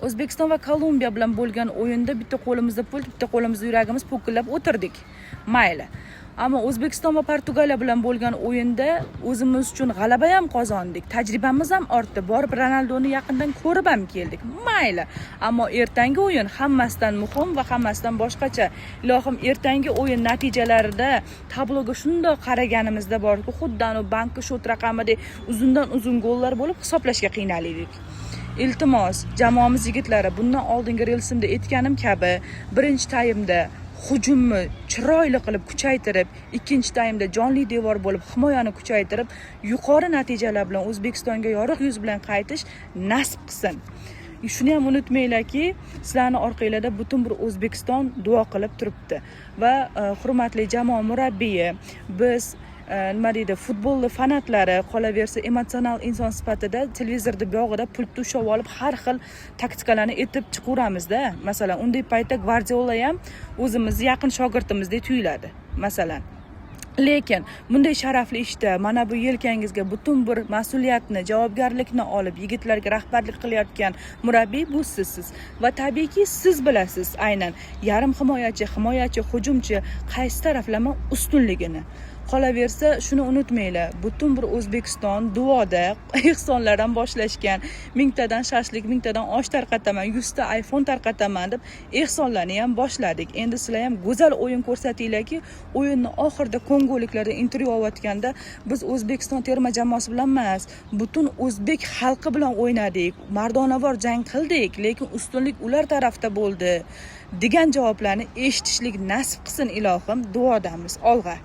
O'zbekiston va Kolumbiya bilan bo'lgan o'yinda bitta qo'limizda pult, bitta qo'limizda yuragimiz, po'killab o'tirdik. Mayli, ammo O'zbekiston va Portugaliya bilan bo'lgan o'yinda o'zimiz uchun g'alaba ham qozondik, tajribamiz ham ortdi, borib Ronaldoni yaqindan ko'rib ham keldik. Mayli, ammo ertangi o'yin hammasidan muhim va hammasidan boshqacha. Ilohim, ertangi o'yin natijalarida tabloga shundoq qaraganimizda borku, xuddi anavi bankka счёт raqamidek uzundan uzun gollar bo'lib, hisoblashga qiynalaylik. Iltimos, jamoamiz yigitlari, bundan oldingi relsimda aytganim kabi, birinchi taymda hujumni chiroyli qilib kuchaytirib, ikkinchi taymda jonli devor bo'lib himoyani kuchaytirib, yuqori natijalar bilan O'zbekistonga yorug' yuz bilan qaytish nasib qilsin. Shuni ham unutmanglarki, sizlarni orqanglarda butun bir O'zbekiston duo qilib turibdi. Va hurmatli jamoa murabbiyi, biz, nima deydi, futbolni fanatlari, qolaversa emotsional inson sifatida televizorni buyog'ida pultni ushlab olib, har xil taktikalarni aytib chiqaveramizda. Masalan, unday paytda Gvardiola ham o'zimizni yaqin shogirdimizdek tuyuladi, masalan. Lekin bunday sharafli ishda mana bu yelkangizga butun bir mas'uliyatni, javobgarlikni olib, yigitlarga rahbarlik qilayotgan murabbiy bu sizsiz. Va tabiiyki, siz bilasiz aynan yarim himoyachi, himoyachi, hujumchi qaysi taraflama ustunligini. Qolaversa, shuni unutmanglar, butun bir O'zbekiston duoda. Ehsonlardan boshlashgan, 1000 tadan shashlik, 1000 tadan osh tarqataman, 100 ta iPhone tarqataman deb ehsonlarni ham boshladik. Endi sizlar ham go'zal o'yin ko'rsatinglarki, o'yinni oxirida kongoliklardan intervyu olayotganda "Biz O'zbekiston terma jamoasi bilan emas, butun o'zbek xalqi bilan o'ynadik, mardonavor jang qildik, lekin ustunlik ular tarafda bo'ldi" degan javoblarni eshitishlik nasib qilsin, ilohim. Duodamiz, olg'a!